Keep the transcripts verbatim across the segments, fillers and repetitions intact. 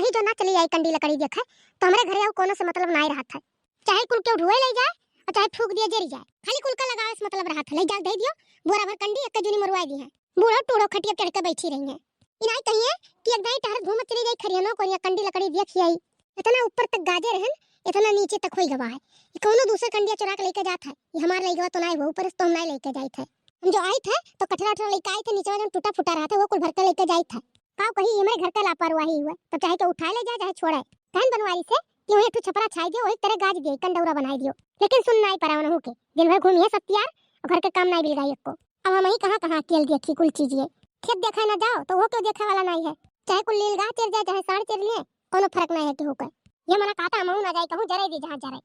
ही जो ना चली आई कंडी लकड़ी देखे, तो हमरे घरे अउ कोनो से मतलब नाई रहत है। चाहे कुल केहू ढोए लइ जाए अउर चाहे फूँक दिया जरि जाए, खाली कुल का लगावे से मतलब रहत है। लइ जाके दइ दियो, बोरा भर कंडी एक्के जुनी मरुआइ दिहे। बूढ़ो टूढ़ो खटिया चढ़ के बैठी रही है। ई नाई कहिए कि एक दाई टहरत घूमत चली जाई खरिहनो कोरिया कंडी लकड़ी देखि आई। इतना ऊपर तक गाजे रहन, इतना नीचे तक होई गवा है। ई कौनो दूसर कंडिया चुरा के लइके जात है, ई हमार लइ गवा तो नाई हुआ, ऊपर से तो हम नाई लइके जाइत है। हम जो आइत है तो कठरा उठरा लइके आइत है, नीचे जौन टूटा फूटा रहत है वो कुल भर के लइके जाइत है। काव कही, ई हमरे घर के लापरवाही हुआ, तब चाहे के उठाए ले जाए चाहे छोड़े। कहन बनवारी से कि वहीं एक ठो छपरा छाई दियो, वही तरह गाज दियो, कंडौरा बनाई दियो, लेकिन सुन नाई परा उनहू के। दिन भर घूमी है सत्यार, अउर घर के काम नाई बिलगाई एक्को। अब हमही कहाँ कहाँ अकेल देखी कुल चीज ये। खेत देखे ना जाओ तो वो केहू देखे वाला नाई है। चाहे कुल लील गाह चर जाए, चाहे साँड़ चर लिए, कौनो फर्क नाई है केहू के। ये मना कहता हमहू ना जाई कहूँ, जरे दी जहाँ जरे।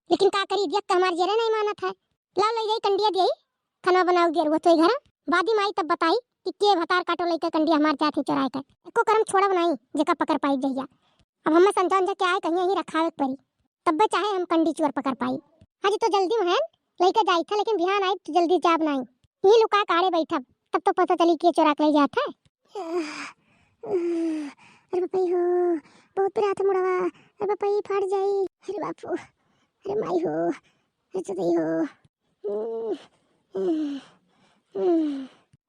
लेकिन का करी, देख के हमार जरे नाई मानत है। लाओ लइ जाई कंडिया दियई, खाना बनाओ दियर वो तोई घर। बादी माई तब बताई कि के भतार काटो लइके कंडिया हमार जात ही चोराए के। एक्को करम छोड़ब नाई, जेका पकड़ पाई जहिया। अब हमें संझा उंझा के आए कहीं यहीं रखावे के परी, तब्बे चाहे हम कंडी चोर पकड़ पाई। आज तो जल्दी महन लइके जाई था, लेकिन बिहान आई तो जल्दी जाब नाई। यहीं लुका काढ़े बैठब, तब तो पता चली के चोरा के ले जात है। अरे बापई हो, बहुत पिरात है मुड़वा। अरे बापई, फाट जाई। अरे बापू, अरे माई हो, अरे चुदई हो।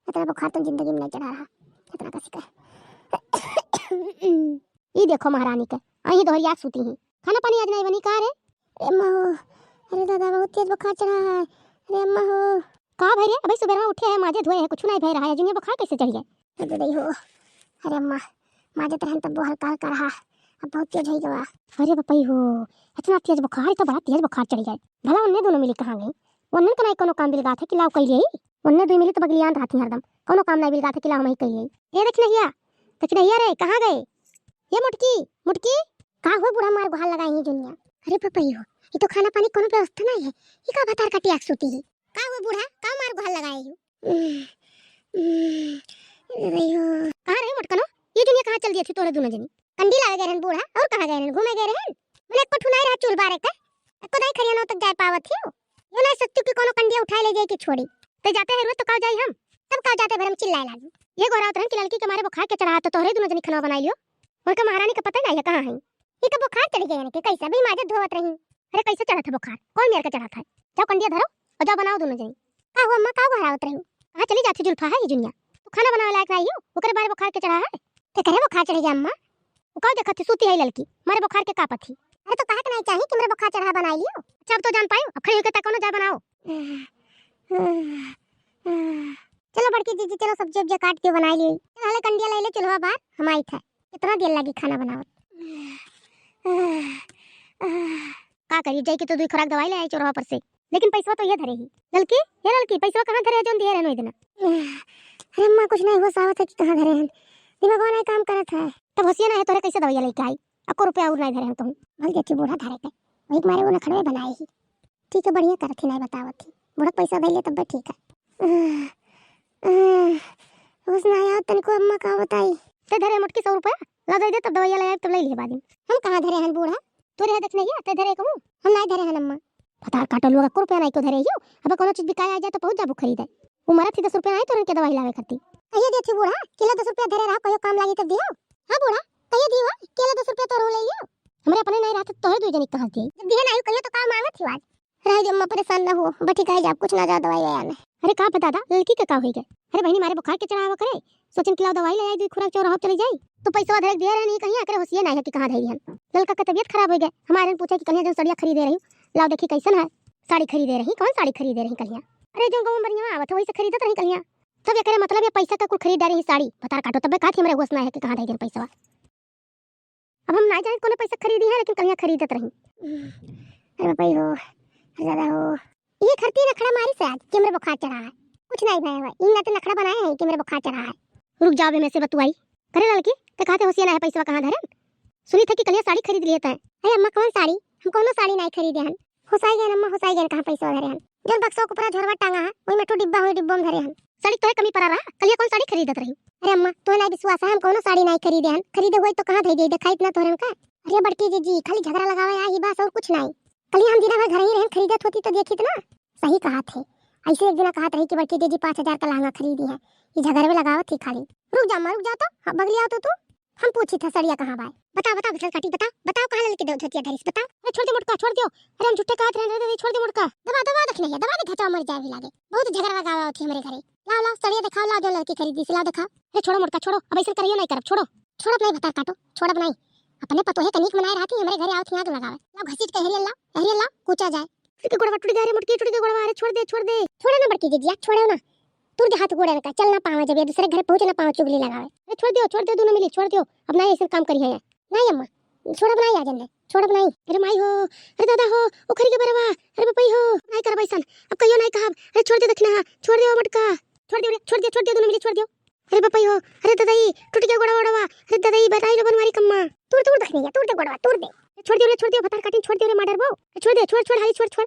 इतना बुखार तो जिंदगी में नहीं चढ़ा रहा, इतना कसी का। ई देखो महारानी के, अहीं दोहरिया सूती ही। खाना पानी आज नहीं बनी का रे? अरे अम्मा हो, अरे दादा, बहुत तेज बुखार चढ़ा है। अरे अम्मा हो। का भई रे, अबे सुबेरवा उठे है, माजे धोए है, कुछ नहीं भय रहा है, जुनिया बुखार कैसे चढ़ गए? अरे दादा हो, अरे अम्मा, माजे तरहन तब वो हल्का हल्का रहा, अब बहुत तेज हो गवा। अरे बापई हो, इतना तेज बुखार, ई तो बड़ा तेज बुखार चढ़ गए। भला उन्ने दोनों मिली कहाँ गई? उन्ने के नाई कोनो काम बिलगात है कि लाओ कई ले। उन्ने दुई मिली तो बगलियान रहती हरदम, कोनो काम नाई बिलगात है कि लाओ हम ही कई ले। ए दखिनहिया, दखिनहिया रे, कहाँ गए? ये मुटकी, मुटकी, का हुआ बूढ़ा मार गुहार लगाई ही जुनिया? अरे बापई हो, ई तो खाना पानी कोनो व्यवस्था नाई है, ई का भतार काटी आँख सूती ही? का हुआ बूढ़ा, का मार गुहार लगाई ही? अरे हो। कहाँ रही मोटकनो? ये जुनिया कहाँ चल दिया थी तोरे दोनों जनी? कंडी लावे गए रहन बूढ़ा, और कहाँ गए रहन? घूमे गए रहन? बोले, एको ठुनाई रहा चूल बारे के, एको दाई खरियानो तक जाए पावत ही हो। यो ना सोचू कि कोनो कंडिया उठाए ले जाए कि छोड़ी। ते जाते हैं रोज तो काव जाई हम, तब काव जाते भर हम चिल्लाए लागी। ये गोहरावत रहन कि ललकी के मारे बुखार के चढ़ा तो तोहरे दोनों जनी खनवा बनाई लियो। उनका महारानी का पता ही नहीं है कहाँ है। इका बुखार चढ़ गया इनके, कैसे अभी माजत धोवत रही। अरे कैसे चढ़त है बुखार? कौन मेर के चढ़त है? जाओ कंडिया धरो और जाओ बनाओ दोनों जनी। का हुआ अम्मा, का गोहरावत रही? कहाँ चली जाती जुल्फा है ये जुनिया? तू खाना बनावे लायक नहीं हो, ओकरे बारे बुखार के चढ़ा है। ते करे बुखार चढ़ गया अम्मा? वो का देखत थी, सूती है ललकी, मारे बुखार के का पथी। अरे तो कहे के नहीं चाहिए कि मेरे बुखार चढ़ा बनाई लियो। अच्छा अब तो जान पायो, अब खड़ी होके तक ना जाए बनाओ। चलो बड़की जीजी, चलो सब्जी उब्जी काट के बनाई लियो। चलो हले कंडिया ले ले चूल्हा बार, हम आई था। कितना देर लगी खाना बनावत? का करी, जाई के तो दुई खुराक दवाई ले आई चोरवा पर से, लेकिन पैसवा तो ये धरे ही। ललकी, ये ललकी, पैसवा कहाँ धरे है जौन दिए रहनो इतना? अरे अम्मा, कुछ नहीं होश आवत है कि कहाँ धरे हैं, दिमागवा नहीं काम करत है। तब होशिया ना है तोरे, कैसे दवाइया लेके आई? अक्को रुपया और नहीं धरे हैं कहूँ। भल देती बूढ़ा धरे के, वही के मारे वो नखड़वे बनाए ही। ठीक है, बढ़िया करत ही, नहीं बतावत ही। बुढ़क पैसा दे ले तब ठीक है। आह, आह, होश ना आया तनिको अम्मा, का बताई। ते धरे मोटकी सौ रुपया, ला दे दे, तब दवाइया ले आए, तब ले लिए बाद में। हम कहाँ धरे हन बूढ़ा? तोरे है दखिनहिया, ते धरे कहूँ? हम नहीं धरे हन अम्मा। भतार काटो लोग, अक्को रुपया नहीं को धरे हियो। अब कोनो चीज बिकाए आ जाए तो पहुँच जाबू खरीदे। वो मरत ही दस रुपया नहीं तोरन के दवाई लावे खातिर। कहिए देती बूढ़ा, किलो दस रुपया धरे रहा, कहियो काम लागी तब दियो। हाँ बूढ़ा, कहिए दियो, किलो दस रुपया तोरो ले लियो। हमरे अपने नहीं रहते तोहरे दुई जनी कहाँ दिए? जब दिए नहीं कहियो तो का मांगत ही आज? रह दे अम्मा, परेशान ना हो, बैठी काहे जाब, कुछ ना जाओ दवाई आया ने। अरे का बे दादा, लड़की के का होई गए? अरे बहनी, मारे बुखार के चढ़ावा करे, सोचन कि लाओ दवाई ले आई, दुई खुराक चौराहा चली जाई। तो पैसवा धरे के दिए रहनी कहीं, एकरे होशिये ना है कि कहाँ धरी हन। ललका के तबियत खराब हो गए, हमारे पूछे कि कन्हैया जो सड़िया खरीदे रही, लाओ देखी कैसन है। साड़ी खरीदे रही, कौन साड़ी खरीदे रही कन्हैया? अरे जो गाँव बढ़िया आवत है वही से खरीदत रही कन्हैया। तब एकरे मतलब ये पैसा का कुल खरीद डारी ही साड़ी, भतार काटो, तब कहा थी हमरे होश ना है कि कहाँ धरी हन पैसवा। अब हम ना जाने कौने पैसा खरीदी है, लेकिन कन्हैया खरीदत रही। अरे बापा हो, अरे दादा हो। ये खरती नखड़ा मारी से आज कि हमरे बुखार चढ़ा है। कुछ नहीं भया हुआ, इन ना तो नखड़ा बनाए हैं कि हमरे बुखार चढ़ा है। रुक जाओ बे, मैं से बतुआई। करे लड़की, ते कहते होशिया ना है पैसवा कहाँ धरे? सुनी थे कि कन्हैया साड़ी खरीद लिए तय। अरे अम्मा कौन साड़ी? हम कौनो साड़ी नहीं खरीदे हन। होसाई गए अम्मा, होसाई गए कहाँ पैसवा धरे हन। जौन बक्सवा के ऊपर झोरवा टांगा है, वही में ठो डिब्बा हुई, डिब्बो में धरे हन। साड़ी तोहे कमी पड़ा रहा, कन्हैया कौन साड़ी खरीदत रही? अरे अम्मा, तोहे नहीं विश्वास है, हम कौनो साड़ी नहीं खरीदे हन। खरीदे हुई तो कहाँ धई दे, देखाइत ना तोहरन का? अरे बड़की जीजी, खाली झगड़ा लगावे आई बस और कुछ नहीं। कल हम दिना भर घर ही रहन, खरीदत होती तो देखित ना। सही कहत है, ऐसे एक दिना कहत रही कि बड़की जीजी पाँच हजार का लहंगा खरीदी है, ये झगड़वे लगावत थी खाली। रुक जा अम्मा, रुक जा तो, हाँ, बगली आओ तो तू। हम पूछी था सड़िया कहाँ बाय? बताओ, बताओ, भतार काटी, बताओ, बताओ, कहाँ ललकी दे धोतिया धरिस, बताओ। अरे, छोड़ दे मोटका, छोड़ दियो। अरे, हम झूठे कहत रहे, दे, दे, छोड़ दे मोटका। दबा, दबा, देख नहीं, दबा दे, धचा मर जाए भी लागे। बहुत झगड़ा लगावा होती हमरे घरे। लाओ, लाओ, सड़िया देखाओ, लाओ, जो ललकी खरीदी से, लाओ, देखाओ। अरे, छोड़ो मोटका, छोड़ो, अब ऐसन करियो नहीं करब, छोड़ो। छोड़ब नहीं भतार काटो, छोड़ब नहीं। अपने पतोहे का नीक मनाए रहती, हमरे घरे आवत ही आग लगावे। लाओ, घसीट के हेरियल लाओ, हेरियल लाओ, कूचा जाए। टूट के गोड़वा टूट गया रे मोटकी, टूट के गोड़वा, अरे छोड़ दे, छोड़ दे। छोड़ो ना बड़की जिजिया, छोड़ो ना। तूर दे हाथ गोड़ इनका, चल ना पावे जब ये दूसरे घर पहुँच ना पावे चुगली लगावे। अरे छोड़ दियो, छोड़ दियो, दोनों मिली छोड़ दियो, अब ना ऐसे काम करी है। नहीं अम्मा, छोड़ब नहीं आज इन्हें, छोड़ब नहीं। अरे माई हो, अरे दादा हो, उखरी के बरवा, अरे बपई हो, नहीं करब ऐसन, अब कहियो नहीं कहब। अरे छोड़ दे दखिना, छोड़ दे मोटका, छोड़ दे रे, छोड़ दे, छोड़ दे, दोनों मिली छोड़ दियो। अरे बपई हो, अरे दादाई, टूट गया गोड़वा, गोड़वा, अरे दादाई, बताई लो बनवारी कम्मा। तूर, तूर दखिना, तूर दे गोड़वा, तूर दे। छोड़ दे रे, छोड़ दे, भतार काटिन छोड़ दे रे, मार डरबो। छोड़ दे, छोड़, छोड़, हाली छोड़, छोड़।